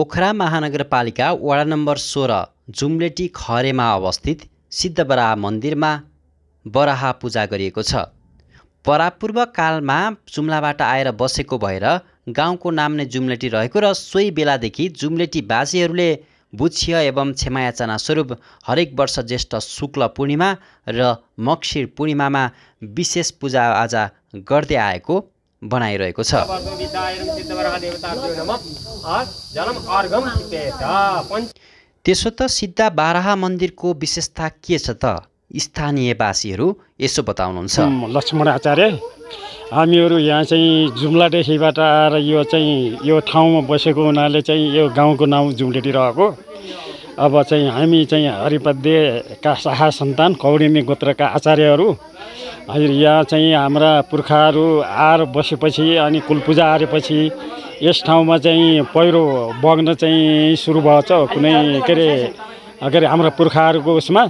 पोखरा महानगरपालिका वडा नम्बर 16 जुम्लेटी खरेमा अवस्थित सिद्धबराह मन्दिरमा बराह पूजा गरिएको छ। परापूर्व कालमा जुम्लाबाट आएर बसेको भएर गाउँको नाम नै जुम्लेटी रहेको र सोही बेलादेखि जुम्लेटी बासीहरूले बुच्छिया एवं क्षमायाचना स्वरूप हरेक वर्ष ज्येष्ठ शुक्ल पूर्णिमा र मक्सिर पूर्णिमामा विशेष पूजाआजा गर्दै आएको बनाइरहेको छ। त्यसो त सिद्धबराह मन्दिरको विशेषता के छ त? स्थानीयवासीहरू यसो बताउनुहुन्छ। लक्ष्मण आचार्य, हामीहरू यहाँ चाहिँ जुम्लादेखिबाट आएर यो ठाउँमा बसेको हुनाले चाहिँ यो गाउँको नाउँ जुम्लेटी रहेको। अब चाहिँ हामी चाहिँ हरिपद्यका शाखा सन्तान कौडिनी गोत्रका आचार्यहरू यहाँ चाहिँ हाम्रा पुर्खाहरू आएर बसेपछि अनि कुलपूजा आएपछि यस ठाउँमा चाहिँ पहिरो बग्न चाहिँ सुरु भएछ। कुनै के अरे हाम्रा पुर्खाहरूको उसमा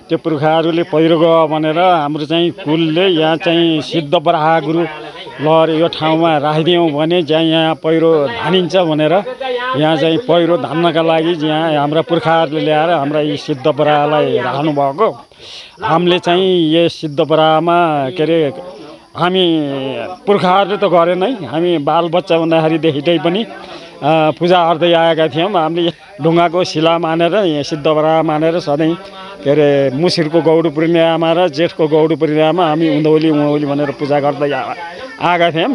त्यो पुर्खाहरूले पहिरो गयो भनेर हाम्रो चाहिँ कुलले यहाँ चाहिँ सिद्धबराह गुरु लहर यो ठाउँमा राखिदियौँ भने यहाँ पहिरो धानिन्छ भनेर यहाँ चाहिँ पहिरो धान्नका लागि यहाँ हाम्रा पुर्खाहरूले ल्याएर हाम्रा यी सिद्धबराहलाई राख्नु भएको। हामीले चाहिँ यो सिद्धबराहमा के अरे हामी पुर्खाहरूले त गरेनै, हामी बालबच्चा हुँदाखेरिदेखि पनि पूजा गर्दै आएका थियौँ। हामीले ढुङ्गाको शिला मानेर यहाँ सिद्धबराह मानेर सधैँ के अरे मुसिरको गौडी पूर्णिमामा र जेठको गौडी पूर्णिमामा हामी उँधौली भनेर पूजा गर्दै आएका थियौँ।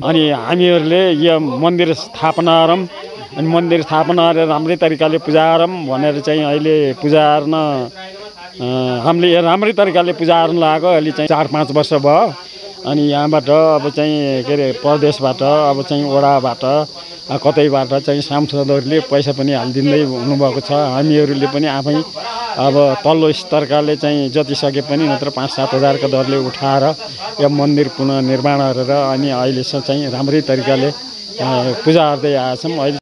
अनि हामीहरूले यो मन्दिर स्थापना गरौँ, अनि मन्दिर स्थापना गरेर राम्रै तरिकाले पूजा गरौँ भनेर चाहिँ अहिले पूजा गर्न हामीले राम्रै तरिकाले पूजा गर्न लागेको अहिले चाहिँ 4-5 वर्ष भयो। अनि यहाँबाट अब चाहिँ के अरे प्रदेशबाट अब चाहिँ वडाबाट कतैबाट चाहिँ सांसदहरूले पैसा पनि हालिदिँदै हुनुभएको छ। हामीहरूले पनि आफै अब तल्लो स्तरकाले चाहिँ जति सके पनि नत्र 5-7 हजारको दरले उठाएर यो मन्दिर पुनः निर्माण गरेर अनि अहिलेसम्म चाहिँ राम्रै तरिकाले पूजा गर्दै आएछौँ। अहिले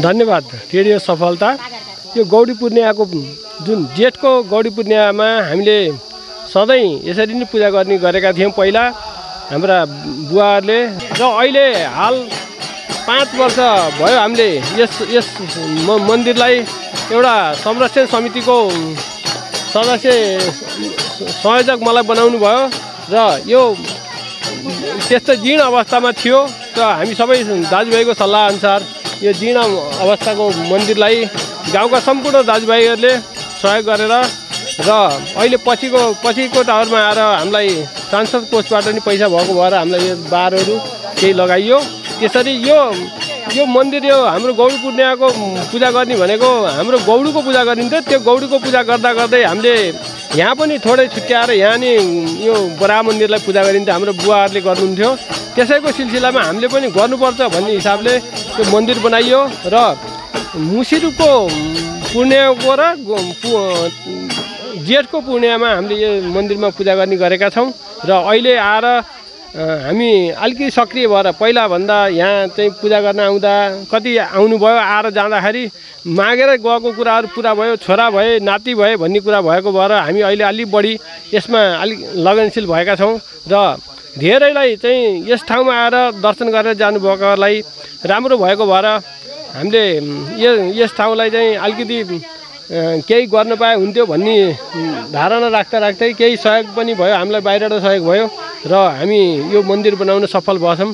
धन्यवाद रेडियो सफलता। यो गौडी पूर्णिमाको जुन जेठको गौडी पूर्णिमामा हामीले सधैँ यसरी नै पूजा गरेका थियौँ पहिला हाम्रा बुवाहरूले, र अहिले हाल 5 वर्ष भयो हामीले यस मन्दिरलाई एउटा संरक्षण समितिको सदस्य संयोजक मलाई बनाउनु भयो र यो त्यस्तो जीर्ण अवस्थामा थियो र हामी सबै दाजुभाइको सल्लाह अनुसार यो जीर्ण अवस्थाको मन्दिरलाई गाउँका सम्पूर्ण दाजुभाइहरूले सहयोग गरेर र अहिले पछिको टावरमा आएर हामीलाई सांसद कोषबाट नि पैसा भएको भएर हामीलाई यो बारहरू केही लगाइयो। त्यसरी यो मन्दिर यो हाम्रो गौडी पूर्णिमाको पूजा गर्ने भनेको हाम्रो गौडीको पूजा गरिन्थ्यो। त्यो गौडीको पूजा गर्दै हामीले यहाँ पनि थोरै छुट्याएर यहाँ नि यो बराह मन्दिरलाई पूजा गरिन्थ्यो। हाम्रो बुवाहरूले गर्नुहुन्थ्यो। त्यसैको सिलसिलामा हामीले पनि गर्नुपर्छ भन्ने हिसाबले त्यो मन्दिर बनाइयो र मुसिरको पूर्णिमाको र जेठको पूर्णिमामा हामीले यो मन्दिरमा पूजा गर्ने गरेका छौँ। र अहिले आएर हामी अलिकति सक्रिय भएर पहिलाभन्दा यहाँ चाहिँ पूजा गर्न आउँदा कति आउनुभयो, आएर जाँदाखेरि मागेर गएको कुराहरू पुरा भयो, छोरा भए नाति भए भन्ने कुरा भएको भएर हामी अहिले अलिक बढी यसमा अलिक लगनशील भएका छौँ। र धेरैलाई चाहिँ यस ठाउँमा आएर दर्शन गरेर जानुभएकोलाई राम्रो भएको भएर हामीले यस ठाउँलाई चाहिँ अलिकति केही गर्न पाए हुन्थ्यो भन्ने धारणा राख्दै केही सहयोग पनि भयो, हामीलाई बाहिरबाट सहयोग भयो र हामी यो मन्दिर बनाउन सफल भएछौँ।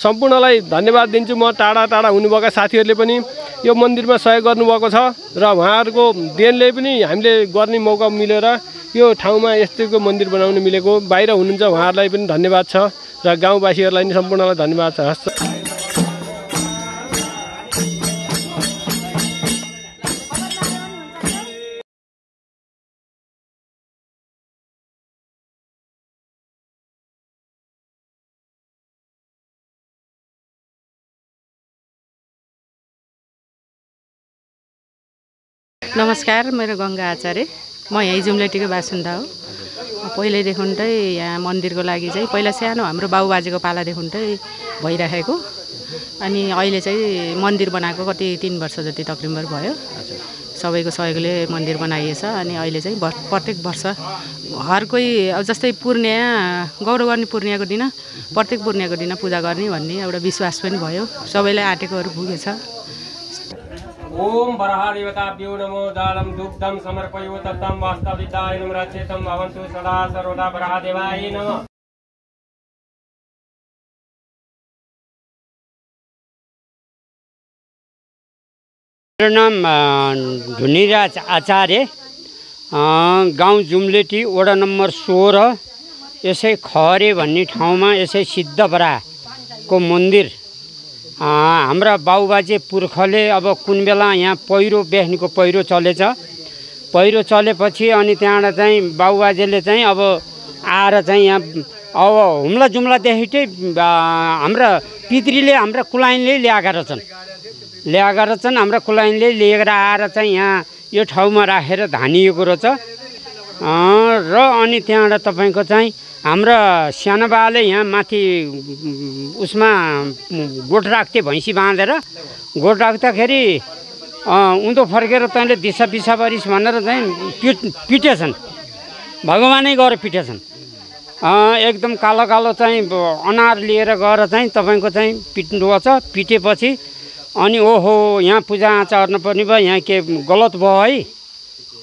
सम्पूर्णलाई धन्यवाद दिन्छु। म टाढा टाढा हुनुभएका साथीहरूले पनि यो मन्दिरमा सहयोग गर्नुभएको छ र उहाँहरूको देनले पनि हामीले गर्ने मौका मिलेर यो ठाउँमा यस्तैको मन्दिर बनाउन मिलेको। बाहिर हुनुहुन्छ उहाँहरूलाई पनि धन्यवाद छ र गाउँवासीहरूलाई पनि सम्पूर्णलाई धन्यवाद छ। हस्। नमस्कार, मेरो गङ्गा आचार्य। म यहीँ जुम्लेटीको बासिन्दा हो। पहिल्यैदेखि यहाँ मन्दिरको लागि चाहिँ पहिला सानो हाम्रो बाबुबाजेको पालादेखि भइराखेको। अनि अहिले चाहिँ मन्दिर बनाएको कति 3 वर्ष जति तकरिबन भयो। सबैको सहयोगले मन्दिर बनाइएछ। अनि अहिले चाहिँ प्रत्येक वर्ष हर कोही अब जस्तै पूर्णिया गौरव गर्ने पूर्णियाको दिन प्रत्येक पूर्णियाको दिन पूजा गर्ने भन्ने एउटा विश्वास पनि भयो। सबैलाई आँटेकोहरू पुगेछ। ओम वराहदेवताभ्यो नमो दानं दुग्धं समर्पयो तत्तं वास्तविदाय नमरचेतं भवन्तु सदा सर्वदा वराहदेवाय नमः। मेरो नाम धुनीराज आचार्य, गाउँ जुम्लेटी, वडा नम्बर 16, यसै खहरे भन्ने ठाउँमा यसै सिद्धबराको मन्दिर। हाम्रा बाबुबाजे पुर्खले अब कुन बेला यहाँ बिहानीको पहिरो चलेछ। पहिरो चलेपछि अनि त्यहाँबाट चाहिँ बाबुबाजेले चाहिँ अब आएर चाहिँ यहाँ अब हुम्ला जुम्लादेखि चाहिँ हाम्रा पितृले हाम्रा कुलाइनले ल्याएका रहेछन्। हाम्रा कुलाइनले लिएर आएर चाहिँ यहाँ यो ठाउँमा राखेर धानिएको रहेछ। र अनि त्यहाँबाट तपाईँको चाहिँ हाम्रा सानो बाले यहाँ माथि उसमा गोठ राख्थे, भैँसी बाँधेर गोठ राख्दाखेरि उँधो फर्केर तैँले दिसा पिसा गरिस् भनेर चाहिँ पिटेछन्। भगवानै गएर पिटेछन्। एकदम कालो कालो चाहिँ अनार लिएर गएर चाहिँ तपाईँको चाहिँ पिट्नुभएछ। पिटेपछि अनि ओहो यहाँ पूजा आचा गर्नुपर्ने भयो, यहाँ के गलत भयो है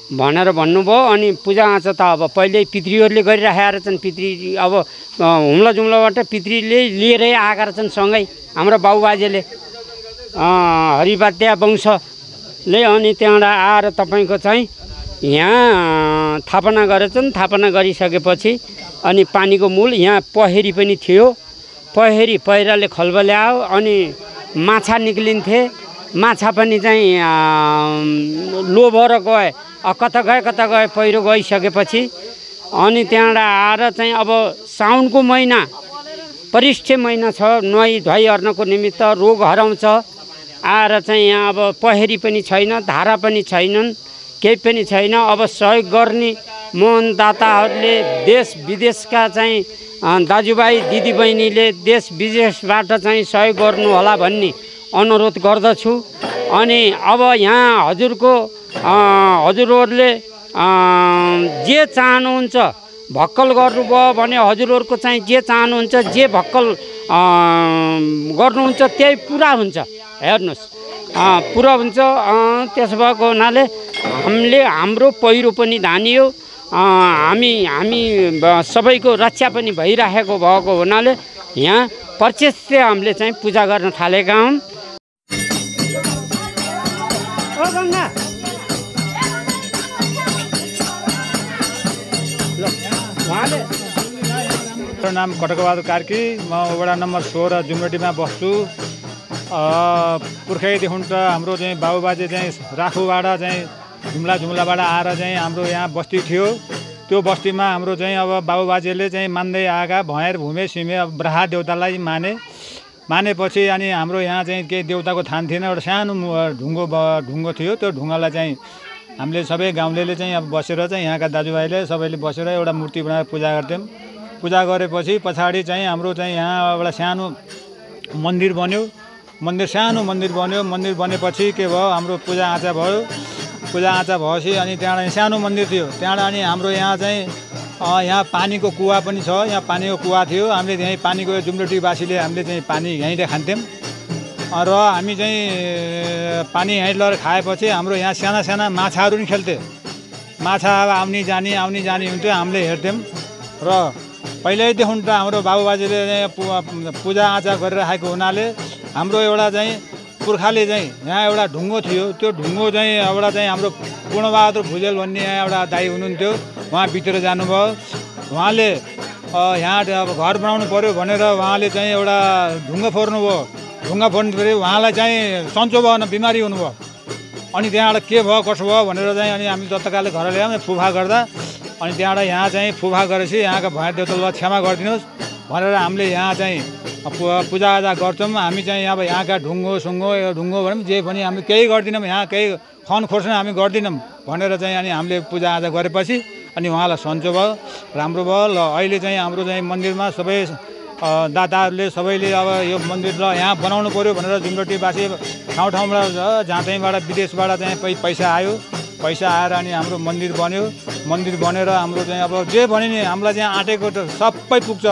भनेर भन्नुभयो। अनि पूजा आचा त अब पहिल्यै पितृहरूले गरिराखेका रहेछन्। पितृ अब हुम्ला जुम्लाबाट पितृले लिएरै आएका रहेछन् सँगै हाम्रो बाबुबाजेले, हरिवाद्या वंशले। अनि त्यहाँबाट आएर तपाईँको चाहिँ यहाँ थापना गरेछन्। थापना गरिसकेपछि अनि पानीको मूल यहाँ पहेरी पनि थियो। पहिराले खलबल्यायो अनि माछा निक्लिन्थे। माछा पनि चाहिँ लोभर गए, कता गए पहिरो गइसकेपछि अनि त्यहाँबाट आएर चाहिँ अब साउनको महिना परिष्ठ महिना छ, नुहाई धुवाई अर्नको निमित्त रोग हराउँछ। आएर चाहिँ यहाँ अब पहेरी पनि छैन, धारा पनि छैनन्, केही पनि छैन। अब सहयोग गर्ने मोहनदाताहरूले देश विदेशका चाहिँ दाजुभाइ दिदीबहिनीले देश विदेशबाट चाहिँ सहयोग गर्नु होला भन्ने अनुरोध गर्दछु। अनि अब यहाँ हजुरहरूले जे चाहनुहुन्छ भक्कल गर्नुभयो भने हजुरहरूको चाहिँ जे चाहनुहुन्छ, जे भक्कल गर्नुहुन्छ त्यही पुरा हुन्छ। हेर्नुहोस्, पुरा हुन्छ। त्यसो भएको हुनाले हाम्रो पहिरो पनि धानियो, हामी सबैको रक्षा पनि भइराखेको भएको हुनाले यहाँ प्रत्यक्ष हामीले चाहिँ पूजा गर्न थालेका हौँ। मेरो नाम कटकबहादुर कार्की, म वडा नम्बर 16 जुम्लेटीमा बस्छु। पुर्खैदेखि त हाम्रो चाहिँ बाबुबाजे चाहिँ राखुबाट चाहिँ जुम्लाबाट आएर चाहिँ हाम्रो यहाँ बस्ती थियो। त्यो बस्तीमा हाम्रो चाहिँ अब बाबुबाजेले चाहिँ मान्दै आएका भएर भूमे सिमे ब्राहा देउतालाई मानेपछि अनि हाम्रो यहाँ चाहिँ केही देउताको थान थिएन। एउटा सानो ढुङ्गो थियो। त्यो ढुङ्गालाई चाहिँ हामीले सबै गाउँलेले चाहिँ अब बसेर चाहिँ यहाँका दाजुभाइले सबैले बसेर एउटा मूर्ति बनाएर पूजा गर्थ्यौँ। पूजा गरेपछि पछाडि चाहिँ हाम्रो चाहिँ यहाँ एउटा सानो मन्दिर बन्यो। सानो मन्दिर बनेपछि के भयो, हाम्रो पूजा आचा भयो। पूजा आचा भएपछि अनि त्यहाँबाट सानो मन्दिर थियो। त्यहाँबाट अनि हाम्रो यहाँ चाहिँ यहाँ पानीको कुवा पनि छ। यहाँ पानीको कुवा थियो। हामीले यहीँ पानीको जुम्लेटीवासीले हामीले चाहिँ पानी यहीँले खान्थ्यौँ। र हामी चाहिँ पानी यहीँ लगेर खाएपछि हाम्रो यहाँ साना माछाहरू पनि खेल्थे। माछा अब आउने जाने हुन्थ्यो, हामीले हेर्थ्यौँ। र पहिल्यैदेखि त हाम्रो बाबुबाजेले पूजाआजा गरिराखेको हुनाले हाम्रो एउटा चाहिँ पुर्खाले चाहिँ यहाँ एउटा ढुङ्गो थियो, त्यो ढुङ्गो चाहिँ एउटा चाहिँ हाम्रो पूर्णबहादुर भुजेल भन्ने यहाँ एउटा दाइ हुनुहुन्थ्यो, उहाँ बितेर जानुभयो। उहाँले यहाँ अब घर बनाउनु पऱ्यो भनेर उहाँले चाहिँ एउटा ढुङ्गा फोर्नुभयो। ढुङ्गा फोर्नुखेरि उहाँलाई चाहिँ सन्चो भएन, बिमारी हुनुभयो। अनि त्यहाँबाट के भयो कसो भयो भनेर चाहिँ अनि हामी तत्कालले घर ल्यायौँ फुफा गर्दा। अनि त्यहाँबाट यहाँ चाहिँ फुफा गरेपछि यहाँका भैया देउतालाई क्षमा गरिदिनुहोस् भनेर हामीले यहाँ चाहिँ पूजाआजा गर्छौँ। हामी चाहिँ अब यहाँका ढुङ्गो भनौँ जे पनि हामी केही गर्दैनौँ, यहाँ केही खन खोर्सन हामी गर्दैनौँ भनेर चाहिँ अनि हामीले पूजाआजा गरेपछि अनि उहाँलाई सन्चो भयो, राम्रो भयो। ल अहिले चाहिँ हाम्रो चाहिँ मन्दिरमा सबै दाताहरूले सबैले अब यो मन्दिरलाई यहाँ बनाउनु पऱ्यो भनेर जुम्लोटीवासी ठाउँबाट जहाँ त्यहीँबाट विदेशबाट चाहिँ पैसा आयो, पैसा आएर अनि हाम्रो मन्दिर बन्यो। मन्दिर बनेर हाम्रो चाहिँ अब जे भने नि हामीलाई चाहिँ आँटेको त सबै पुग्छ।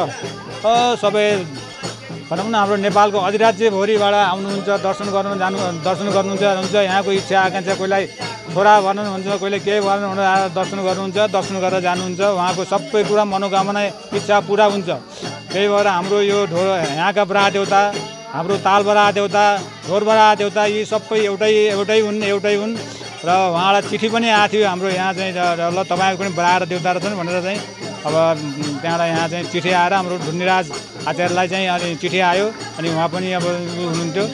सबै भनौँ न हाम्रो नेपालको अधिराज्यभरिबाट आउनुहुन्छ, दर्शन गर्नुहुन्छ। यहाँको इच्छा आकाङ्क्षा कोहीलाई छोरा भन्नुहुन्छ, कोहीले केही भन्नु भनेर दर्शन गर्नुहुन्छ, दर्शन गरेर जानुहुन्छ। उहाँको सबै कुरा मनोकामना इच्छा पुरा हुन्छ। त्यही भएर हाम्रो यो यहाँका बराह देउता, हाम्रो ताल बराह देउता, ढोर बराह देउता यी सबै एउटै हुन्। र उहाँलाई चिठी पनि आएको थियो हाम्रो यहाँ चाहिँ ल तपाईँको पनि बराह देउता रहेछन् भनेर चाहिँ अब त्यहाँबाट यहाँ चाहिँ चिठी आएर हाम्रो ढुनिराज आचार्यलाई चाहिँ अनि चिठी आयो। अनि उहाँ पनि अब हुनुहुन्थ्यो।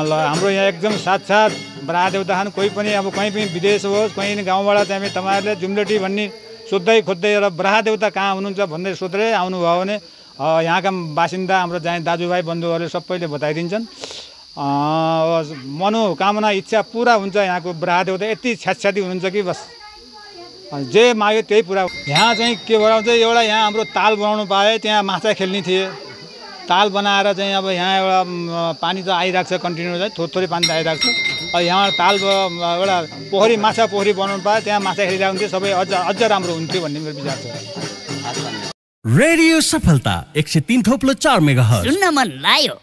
ल हाम्रो यहाँ एकदम साक्षात् बराह देउता खान कोही पनि अब कहीँ पनि विदेश होस्, कहीँ गाउँबाट चाहिँ तपाईँहरूले जुम्लेटी भन्ने सोध्दै खोज्दै र बराह देउता कहाँ हुनुहुन्छ भन्दै सोध्दै आउनुभयो भने यहाँका बासिन्दा हाम्रो चाहिँ दाजुभाइ बन्धुहरूले सबैले बताइदिन्छन्। मनोकामना इच्छा पुरा हुन्छ। यहाँको बराह देउता यति छ्याछ्याती हुनुहुन्छ कि बस जे माग्यो त्यही पुरा। यहाँ चाहिँ के भन्छ एउटा यहाँ हाम्रो ताल बनाउनु पाए, त्यहाँ माछा खेल्ने थिए। ताल बनाएर चाहिँ अब यहाँ एउटा पानी त आइरहेको छ कन्टिन्यू चाहिँ थोरै पानी त आइरहेको छ। यहाँ ताल एउटा पोखरी माछा पोखरी बनाउनु पाए, त्यहाँ माछा खेलिरहेको हुन्थ्यो, सबै अझ राम्रो हुन्थ्यो भन्ने मेरो विचार छ। रेडियो सफलता 103.4 मेगाहर्ज सुन्न मन लाग्यो।